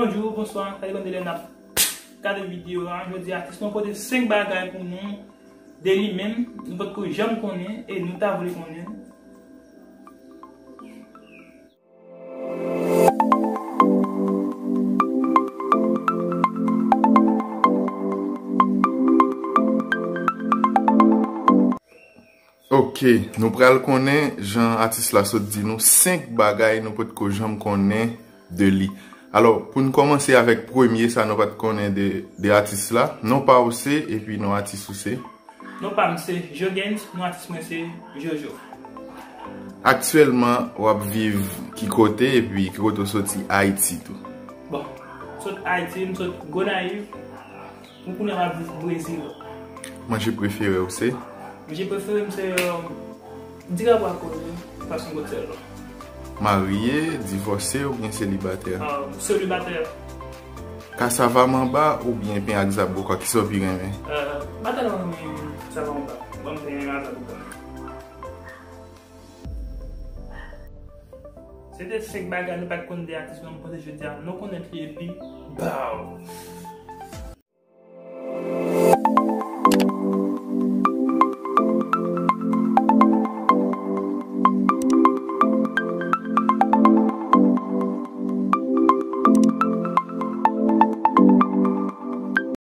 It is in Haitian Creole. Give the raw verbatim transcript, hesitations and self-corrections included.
Bonjou, bonswa, sa depann de lè n ap gade videyo a. Jodi a, atis nou pote senk bagay pou nou de li menm, nou potko janm konnen e nou ta vle konnen. Ok, nou pral konnen, jan atis la sot di nou, senk bagay nou potko janm konnen de li. Alò, pou n kòmanse avèk premye sa nou pa t konnen de, de atis la, non pa w se, epi non atis ou se? Non pa m se Jogens, non atis mwen se Jojo. Aktyèlman, w ap viv ki kote, epi ki kote w soti Ayiti tou? Bon, sot Ayiti, m sot Gonayiv, m kounye a m ap viv Brezil. Manje prefere w se? Manje prefere m se, euh, diri a pwa koze, pwason kot sèl. Marye, divòse oubyen selibatè? Euh, selibatè. Kasava manba oubyen pen ak zabouka, kisa w pi renmen? Euh, m pa tèlman renmen kasava manba. Ban m pen ak zabouka. Se te senk bagay nou pa t konn de atis nou, m panse jodi a nou konnen li epi baw!